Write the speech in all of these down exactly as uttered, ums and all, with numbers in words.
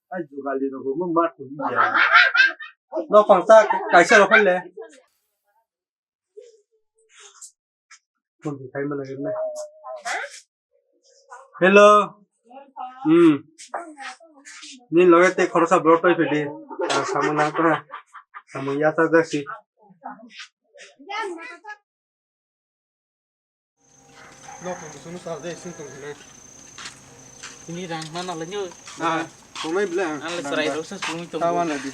Ai jugali rok bo ma thum ya. No pangsa kaisa rok le. Phone khai mana gana. Hello. Hmm. Ni loge te khorosa bro toi phedi. Samung nang kha. Samung ya ta jaksi. Nok ni sunu sal de sing tong hine. Ini rang mana le nyo. Ah, tongnai bele ang. Ang le serai rok sa sumi tong. Tawan lagi.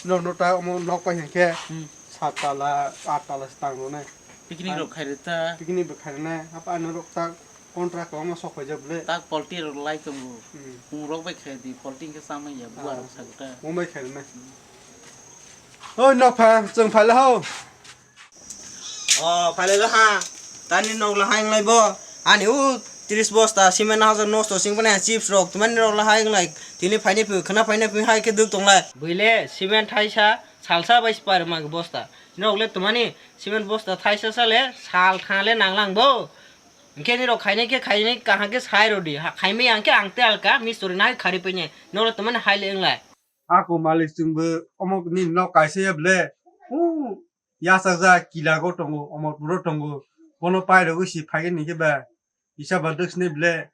No, no, ta omo nok pa hinkhe. Hmm. Sat tala, at tala stang no nai. Picnic rok khai rita. Picnic bo khai nai. Apa ano rok ta contract omo sok pai jab le. Ta polti rok lai tongo. Hmm. Pung rok bai khai di, polti ke samai ya, buar rok sagta. Omo bai khai nai. Oi, nok pha, chwng phai la ho. O, phailai ha. Tani nok la ha wnglai bo. Ani u tris bosta cement hajar nosto sing bani chips rok. Tumani rok la ha wnglai. Tini phaini phi, khna phaini phi hai khe duk tonglai. Buile cement thaisa, salsa bai spar ma bosta. Nok le tumani cement bosta thaisa sale, sal thale nanglang bo. Hingke ni rok khainai khe khainai kaham khe sai rodi. Ha, khaimai ang khe ang te alka, mistori nai khari paine. Nok le tumani hai le wnglai. Ako malik chwngbo omo ni nok kaisa ya ble. Huu, yachakjak Kilago tongo, Omorpuro tongo. Bono pairogwi si phaikhe hinkhe ba kisa ba dwsni ble.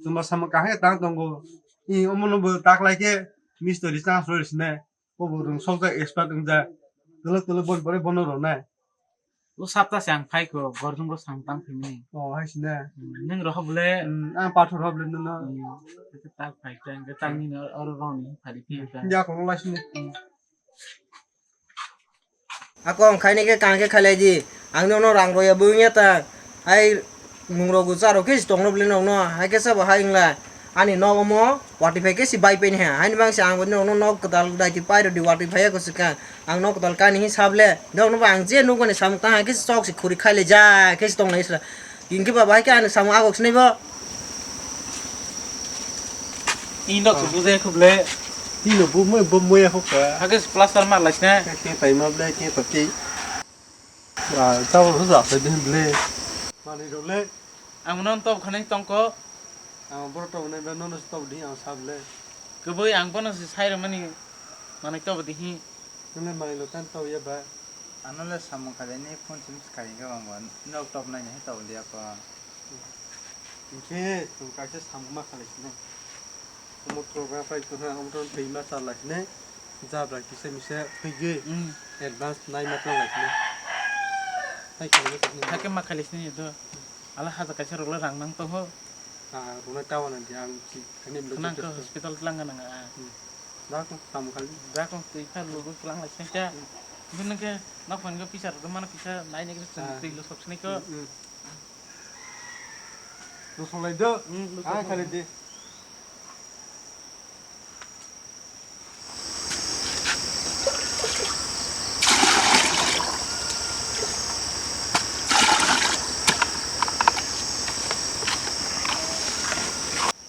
Chwngbo samung kaham khe tang tongo. I omono bo taklai khe mistori chang sori sine. Bo bo rwng sokjak expert wngjak. Twlwk twlwk boni pore bono rwnai. O sapta se ang phai kho, Gorjung rok sam tang phimani. O, hai sine. Hmm, nwng rohor bole. Hmm, ang pathor rohor bole nono. Hmm, tak phai khe, ang tang ni oro rong ni phari phi ta. Ya, kono lai sine. Hmm. Ako ang khaini khe kang khe khailai di. Ang nono rang roya bung ya ta. Hai Nung rok bo cha rok khe si tong rw bwle nokno, hai khe sabo hai wngla ani nok omo watwi phai khe si bai paini ha, haini bang si ang bo nokno nok kwtal daiti pai rw di watwi phai ya kwchwk kha, ang nok kwtal kani hi sable, nokno bo ang je nukmani samung tang hai khe si chok si khuri khai le ja khe si tong lai sra, hinkhe ba bo hai khe ani samung agok sinai bo. I nok se bujai khup le. I nok bo moi bo moi ya khuk ka. Hakhe plaster ma lai sne. Khe tai ma ble khe to ki. Ba, tabuk se ja se din ble. Mani rok le. Ang no top khani tongko. Ang boro top nai ba nono top di ang sab le. Kwbui ang bono se sai rw mani. Mani top di hi. Nole mani lo tan top ya ba. Ano le samung khali ni phone sim khali ga bang ba. Nok top nai ni top di ako. Hinkhe chwng kaisa samung ma khalai sini. Omo program pai tongkha, omo tong thwi ma cha lai sini. Jabra kisa misa phwigwi. Hmm. Advance nai ma tong lai sini. Hai khalai sini. Hakhe ma khalai sini do. Ala haja kaisa rok le rang nang tongo. Ah, runa tawa nang di ang si khani lo. Nang ko hospital tlang nang ah. Hmm. Da ko samung khali. Da ko twi kha lugu tlang lai sini cha. Hmm. Bini ke nok phang ko pisa rok mana pisa nai ne ke. Ah. Twi lo sok sini ko. Hmm, hmm. Lusuk lai do. Hmm, lusuk lai. Hai khali di.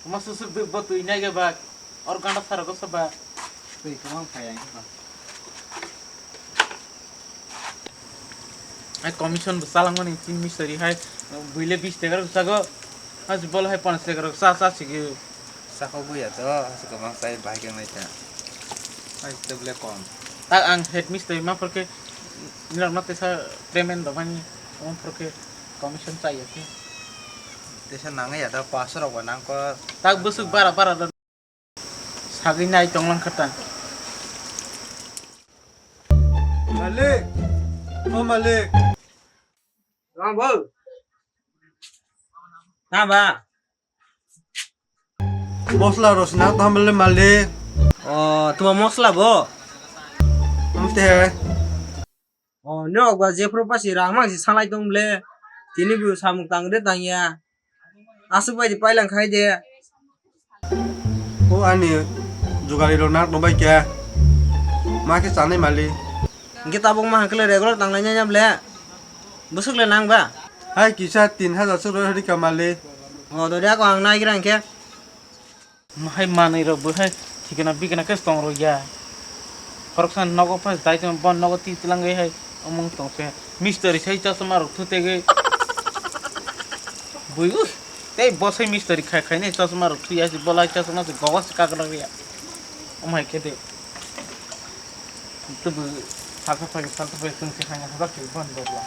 Omo susuk duk bo twi nai ge bak. Or ganda sara go saba. Twi kwbang phai ang khe. Hai commission bo chalangmani chini mistri hai buile bis taka rok chago. Hai bol hai ponchas taka rok cha cha sigi. Chakho buya to, hai kwbang chai bai khe mai ta. Hai table kom. Tak ang head mistri ma phor khe nirok na tesa payment do bani, omo phor khe commission chaya khe. Tesa nangya da paso rok ba nangko. Tak bwswk bara bara. Sagwi nai tonglang kha ta. Malik, o malik. Rang bol. Na ba? Mosla rosna to hamle malik. O, tuma mosla bo? Amte. O, nok ba jephru pasi rang mang si salai tong ble. Tini bu samung tang de tang ya. Aswk bai di pailang khai de. O ani jugali rok nak no bai khe. Ma khe chanai mali. Hingke tabuk ma hangkhe le regular tang lai nai ble. Bwswk le nang ba? Hai kisa tin hajar swk rw rika mali. O do de ako ang nai gira hingke. Hai manwi rok bo hai thikana bikana khe tong rw ya. Khoroksa nogo phai dai tong bon nogo ti tilang hai omong tong se. Mistri sai chasma rok thu tege. Bui us. Tei bo sai mistri khai khai ne chasma rok thu ya si bolai chasma se gogo se kagra ya. Omai khe de. Tubu salsa phai, salsa phai, tungsi hanya haba khe ban dor la.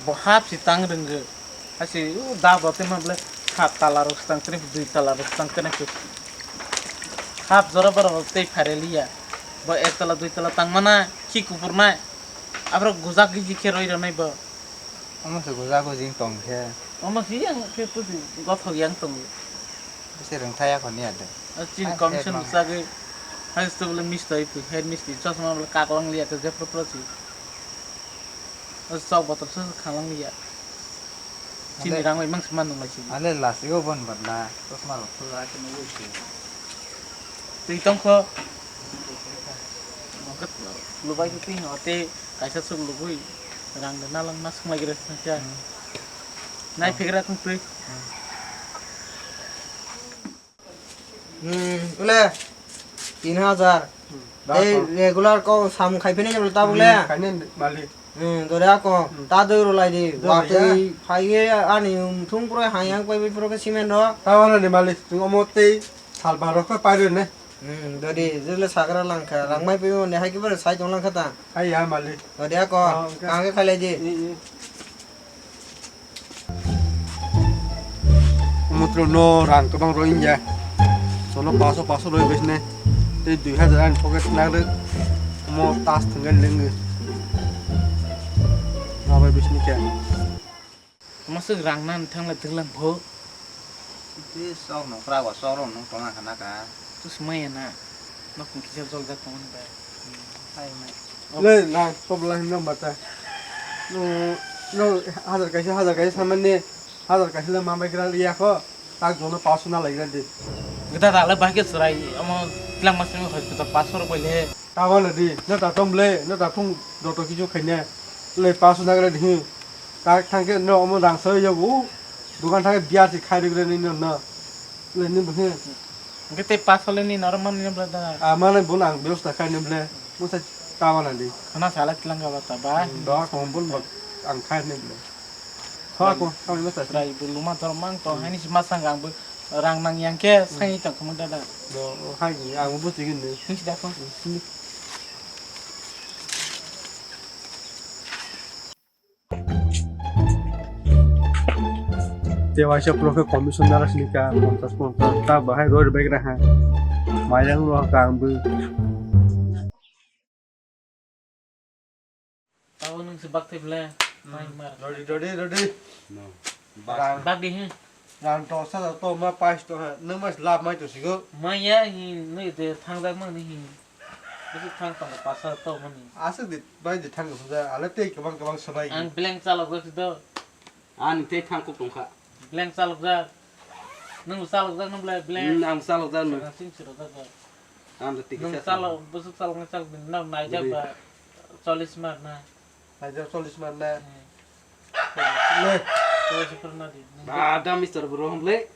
Bo hap si tang rwngwi. Hasi u da bo te ma ble hap tala rok tang kene, dui tala rok tang kene. Hap jora bora tei phare liya. Bo ek tala dui tala tang mana ki kupur nai. Abrok gujak giji khe roi rwnai bo. Omo se gujak gujing tong khe. Omo si yang khe pusi gothok yang tong. Bisi rwngthai ya khoni ya de. Chin commission bwsagwi. Hai sto bole misto ipu, head misti, chosma bole kaklang liya khe jephru phru si. O chok botol se khalang liya. Chini rang bai mang se man nung lai si. Ale lasi go bon badla. Chosma rok phru ra khe nugui si. Twi tongkho. Lubai khe twi no te kaisa chwk lugui rang de nalang ma swng lai gra sna kya. Nai phegra kung twi. Hmm, ule tin hajar. Tei regular ko sam khai phini jablo ta bole. Khaini malik. Hmm, dore ako ta doi ro lai di. Watwi phai ye ani thung pura hayang pai pura ke cement ro. Ta wana ni malik, tung omo tei sal baro khe pai rw ne. Hmm, dodi, jele sagra langkha, rangmai pimo ne hai kibore sai tong langkha ta. Hai ya malik. Dodi ako, kang khe khailai di. Mutro no rang kwbang roi ya. Solo paso paso roi besne. Tei dui hajar ani pocket na le. Mo tas thangel lengi. Nabai besni kya. Masuk rang nan thang le thang lang pho. Ti sok no kra wa sok rong nung tong kha na ka. Tu smai na. Nok kung kisa jol jak tong ba. Hai mai. Le na to bla hin nang bata. No no hazar kaisa hazar kaisa saman ne hazar kaisa le mamai gra ya kho. Tak jono paso na lai gra di. Gita da le bahai ke serai amo tilang mas ni hospital paso rok bai le. Tawala di, no ta tom le, no ta thung doto kichu khaine. Le paso na gra di. Tak thangke no omo rang soi yago. Dukan thangke biar si khai rigre ni no na. Le ni bhe. Hingke tei paso le ni noro man ni bla da. A mane bun ang bebostha khai ni ble. Musa tawa na di. Khana sala tilang ga bata ba. Do kong bun bak ang khai ni ble. Kha ko, kami masa. Rai bulu ma tor mang to, hani si masang ang bu rang nang yang ke, sai tang kamu da da. Do hai ni ang bu tigin ni. Ni si da ko. Te waisa pro khe commission dara sini ka, ponchas ponchas ta bahai roi rbai gra ha. Mairang ro ka ang bu. Tabo nung se bak thai ble. Mai mar. Rodi rodi rodi. No. Bak di he. Rang to sa to ma pais to ha. Nung mas lab mai to sigo. Mai ya hi nui de thang dak mang ni hi. Bisi thang tong pas sa to mani. Asuk di bai di thang ko ja. Ale tei kabang kabang sabai. Ang blank chalok jak do. Ani tei thang kuk tong kha. Blank chalok jak. Nung chalok jak nung ble blank. Hmm, ang chalok jak nung. Sing siro jak. Ang da tiki nung sa chalok, busuk chalok nung chalok din nung nai jak ba. Challis mar na. Nai jak challis mar na. Hmm. Le. Challis mar na di. Ba da mister bro hum le.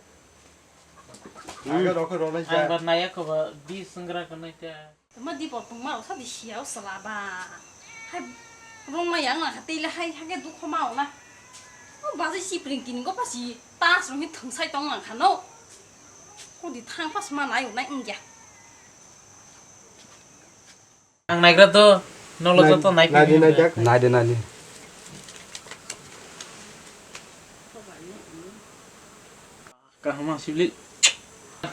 Aga rok ro nai ja. Ang ba nai ko ba di sangra ko nai ta. Tama di bo tongma rok sa di sia o sala ba. Hai rong ma yang na kha tei le hai hage dukho ma o na. O bazai si pring tini go pasi tas rong ni thang sai tong lang kha no. Ko di thang pas ma nai o nai wngya. Ang naigra to nolo joto nai phi. Nai de nai de. Kaham sibli.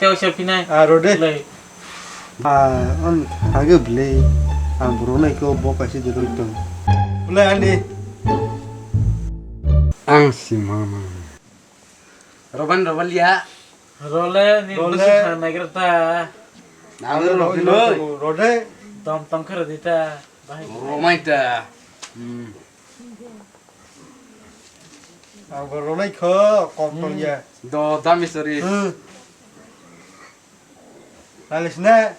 Teo se phinai. Ah, rode. Lai. Ah, on hage bele. Ang bro nai ko bo kaisi de roi tong. Bele ani. Ang si mama. Roban roban ya. Role ni busu sa naigra ta. Ang rode. Dom tong khara dita. Bahai. Romai ta. Hmm. Ang bo ronai kho, kok tong ya. Hmm. Do dami sori. Hmm. Lalis ne.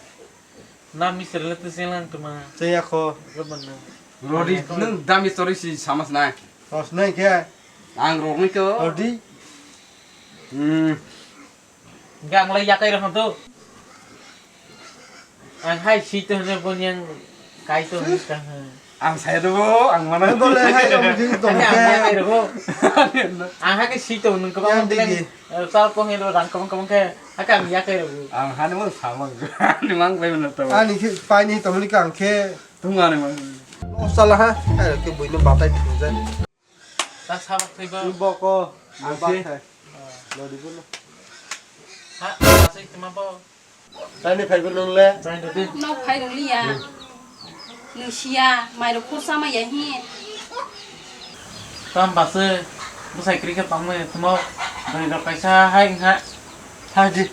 Nami sori le tu selang tuma. Seya kho. Gaban na. Rodi nung dami sori si samas nai. Ros nai khe. Ang rok nai kho. Rodi. Hmm. Gang lai yakai rok tu. Ang hai si to ne bon yang kai to ni ka. Ang sai rw, ang mana. Dole hai, ang jing tong Ani ang khe. Yakai rw. Ang hakhe si tong nung kwbang Yang kwbang, digi. Eh, sal kong ero rang kwbang kwbang khe, hakhe ang yakai rw. Ang hani mo samang. Ani mang bai mana to. Ani khe pai ni tong ni kang khe. Tung ani mang. Lo sala ha. Ai ke bui no batai thung jai. Ta sabak thai ba. Ni boko. Ang Ang si. Batai. Lo di bo no. Ha, asai tuma ba. Tani phaibo nung le? Nok phai rwliya. Nwng siya, mairok khorsa maya hi. Tam base, bwsai kwrwi khe tongmani thwmao, bwrwi rok kaisa hai wngkha. Thaidi.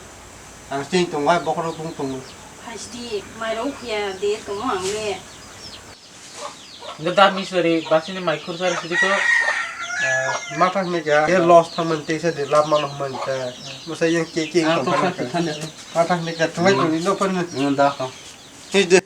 Ang chini tongo, hai bokhorok bung tongo. Phaisdi, mairok ukhuya de tongo ang le. Hwnkhe da misori basini mai khursa rw sidi kho. Ma thang ni kha, ye loss thang man tei sa de lab ma no man ta. Mo sa yang ke ke Ang tong to khana sa kha. Thani. Ma thang ni kha, thwai tong ni no pon. Ngon da kho. Tei de.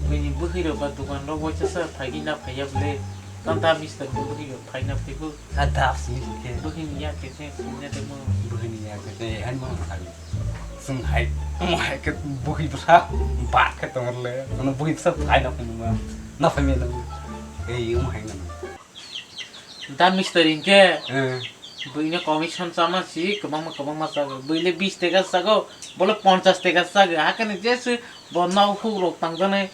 Bini bwkhwi rok ba dukan rok waisa sa phai di na phai ya bwle. Tanta mister ni bwkhwi rok phai na phai bo. Ada sini ke. Bwkhwi ni ya ke se sini de mo. Bwkhwi ni ya ke se han mo thang. Sung hai mo hai ke bwkhwi bwsa ba ke tong le. Ano bwkhwi bwsa phai na phai ma. Na phai me na. Ei mo hai na. Da mister hinkhe. Eh. Buino commission chama si kwbangma kwbangma chago. Buile bis teka chago, bole ponchas teka chago. Hakhe jesu bo nok huk rok tangjaknai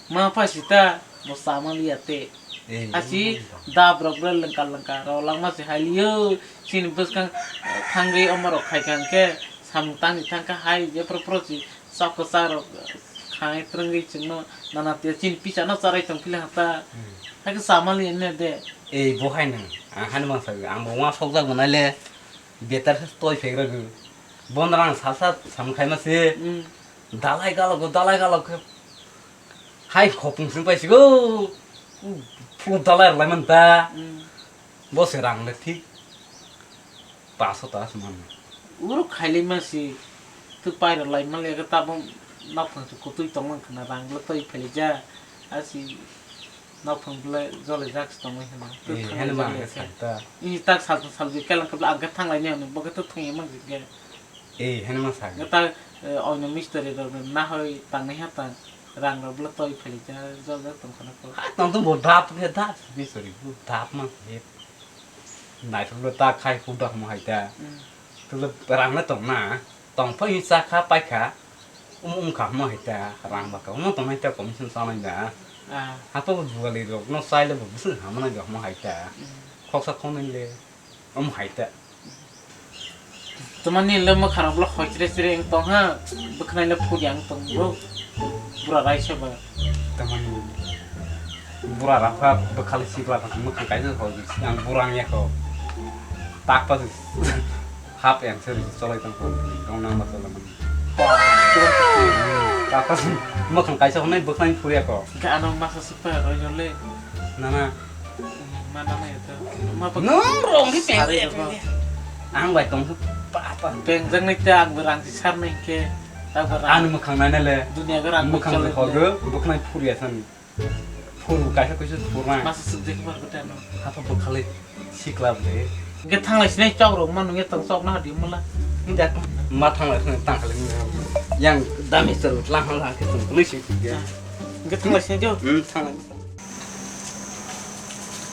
ma pha sita bo chama liya te. Eh, Asi eh. Dab rok le lengka lengka rok langma si hai liyo. Chini bwskang, eh, thangwi omo rok khai kha hwnkhe samung tangwi thangkha hai je pro pro si. Chaksa rok khai twrwngwi chwngno nana te chini pisa no charai tong phila hata. Hmm. Hakhe chamali ne de. Ei bo hai nang, ang hani masa ang bo ma sokjak manai le betar se toi phek rwgwi. Bon rang sal sal sam khai ma se. Hmm. Dalai galo go, dalai galo go. Hai khopung sing pai sigo. Pu dalai lai man ta. Hmm. Bo se rang le thik. Paso ta asman. Uro khailai ma si, tu paira lai ma le ka tabung nokhang tu kutui tong lang khna rang le toi pheli ja. Asi nokhang bla jole jak tong lai khna. Tu Eh, thang hen lai ma ja le ka khe. Sakta. Ini tak sal sal bi kelang kebla ang ka thang lai ne bo ka tu thang mang jik ge. Eh, hen ma sak. Ga ta, eh, oino mistri rok na hoi tang nai ha tang. Rang rok bla toi pheli ja jol jak tong khna ko. Ah, tong tu bo dap ge dap mistri bu dap ma he. Naithok le ta khai huda hamo hai ta. Mm. Tole rang le tong na. Tong phai cha kha pai kha. Um, um kha hamo hai ta. Rang ba ka. Um tong hai ta commission sa nai da. Ah. Hato bugali rok no sai le bo bwswk hamo nai da hamo hai ta. Mm. Khoksa khonai le. Um hai ta. Tamani le mwkhang rok bla hoi chire chire wng tong ha. Bwkhnai le phuri ang tong bro. Bura raisa ba. Tamani bura rapha bwkhali sikla thang mwkhang kaisa ho ang bura ang yakho tak pa hap answer cholai tang ko rong nang ba cholai man tak pa mwkhang kaisa honai bwkhang phuri yakho ga ano masa sukpa roi jole nana mana ma yato ma pa nung rong di peng Sari peng apa? Peng ang bai tong pa pa Peng jang nai ta ang berang si sar nai ke ta berang Ani mwkhang nai nai le dunia ga rang mwkhang chole ho le. Go bwkhang phuri asan. Phuru kaisa kaisa phuru nai. Masa subject mar kota no. Hapa bwkhali sikla ble. Ge thanglai sinai chok rok manu nge tong chok na hadi mala. Nda ma thanglai sinai tang khali. Yang dami sir utla hang hang ke tung kuli si ge. Ge thanglai sinai jo. Hmm thanglai.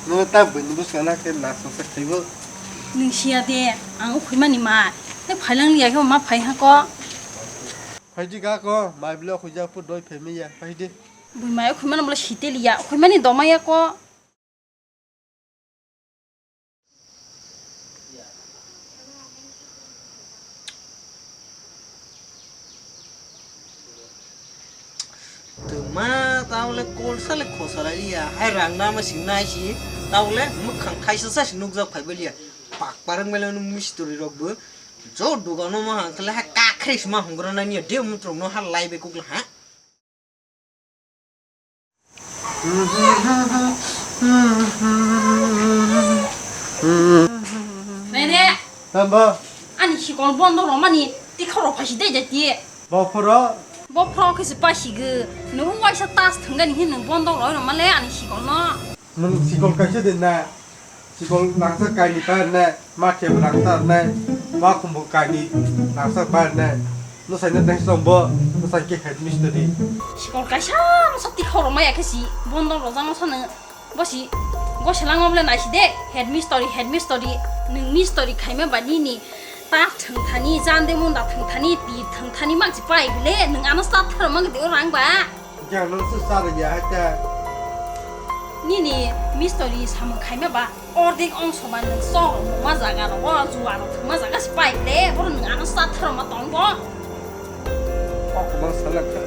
No ta bini bus kana ke na so se khaibo. Ning sia de ang ukhoi mani ma. Te phailang liya ke ma phai ha ko. Phaidi ga ko, mai bwlai khujak phu doi phemiya, phaidi. Bui mai khumano bole site liya, khumani doma ya ko. Tuma taule kolsa le khosara iya, hai rang nama sing nai si, taule mukhang thaisa sa si nukjak phai baliya. Pak parang mele mistri rok bo. Jo dogano ma hangkhle ha kakhre sima hungrana niya de mutrok no ha lai be kukla ha. Nene. Tamba. Ani sikol bondo romani tikha ro phasi de jati. Bophoro. Bophoro khe se pasi ge. No waisa tas thangani hin bondo ro romale ani sikol no. Nwng sikol kaisa de na, sikol nangsa kainwi pai rwnai, ma khe bo nangsa rwnai, ma khum bo kainwi nangsa pai rwnai. Nwsai no thanks tong bo, nwsai khe head mister di. Sikol kaisa no sa tikhorok maya khe si, bondon rojak no sa no. Bo si, bo selangma bole naisi de, head mister, head mister, nwng mister khaima ba nini ta thwngthani, jande munda thwngthani, ti thwngthani mang si pai bile, nwng ano sa tharo mang de o rang ba. Jang nang se sa ya ha ta. Nini mister samung khaima ba, ordek ong soba nwng so ma jaga ro, o juwa ro thwngma jaga si pai bile, boro nwng ano sa tharo ma tong bo. Kok kwbang salak kha.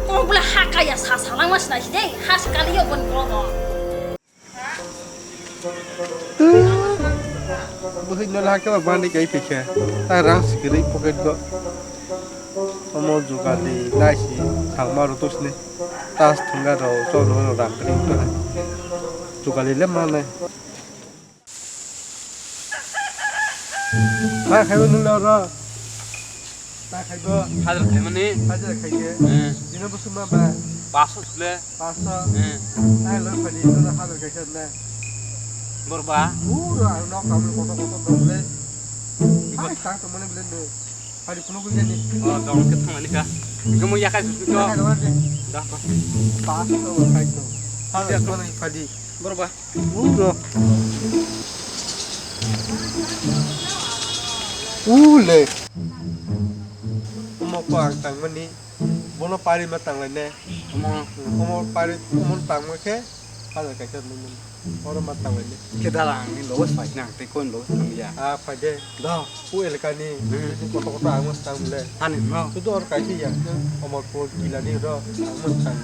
Kok bole ha kaya sa salangma sinai si de, ha si kali yo boni kok bo. Bwhwi no lakhe ba bani kai phikha. Ta rang sikiri pocket go. Omo jukali naisi thangma rotos ni. Tas thangga ro so no rang kri. Jukali le mane. Ma khaibo nung na ro. Ma khaibo. Hajar khaimani. Hajar khaike. Eh. Dino bosong ma ba. Paso sule. Paso. Eh. Ai lo khali no hajar khaike na. Borba. Puro ang nok kam koto koto dong le. Ai tang to mane bile no. Hari kuno kuno ni. Oh, dong ke thang ni ka. Gamo yakai susu to. Yakai dong ni. Dah ko. Paso khai to. Hajar khaimani khali. Borba. Uro. Ule. Omo ko ang tangmani. Bono pari ma tanglai ne. Omo. Omo pari, omo tangma khe. Hala kaisa nung. Oro ma tanglai ne. Ke dala ang ni logo sai nang te kon logo thang ya. Ah, phai de. Da. U elaka ni. Hmm. Koto koto ang mas tang le. Ani no. Tu dor kaisa ya. Omo ko gila ni ro. Ang mas tang.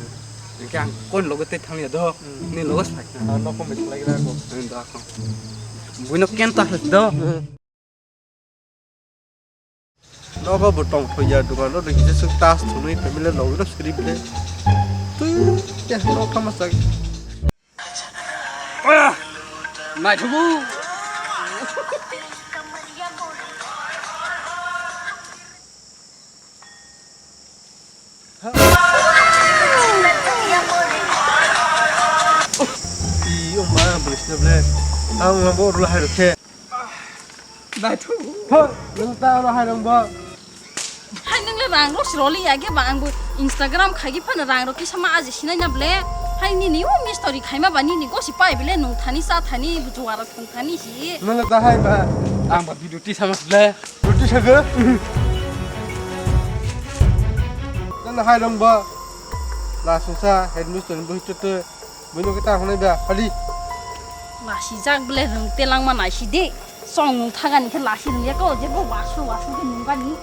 Hingke ang kon logo tei thangya do, hmm, ni logo sai. Ah, nokho mai khlai gra ko. Ang da ko. Buino ken ta do. Hmm. Nokho bo tong thoya dukan ro, kisa suk tas thunui family logo no script le. Tu ya nokho ma sak. Ah! Naithubu. Iyo ma, bwsna ble. Ang ma bo rula hai rokhe. Naithu. Ho, nung ta ro hai rong bo. Hai nung le rang ro sroli ya ge ba ang bo Instagram khai ge phano rang ro kisa ma aje sinai na ble. Hai nini o mister khaima ba nini gosi pai bile nung thani sa thani bu juara thung thani si. Nung le ta hai ba. Ang ba video ti sama ble. Roti sago. Nana hai rong ba. La sungsa head mister bo hito to. Bino kita hunai ba. Pali. Lasi jak ble rung telang ma nai si de. Song nung thaga ni khe lasi rung ya ko je bo wasu wasu ke nung gani.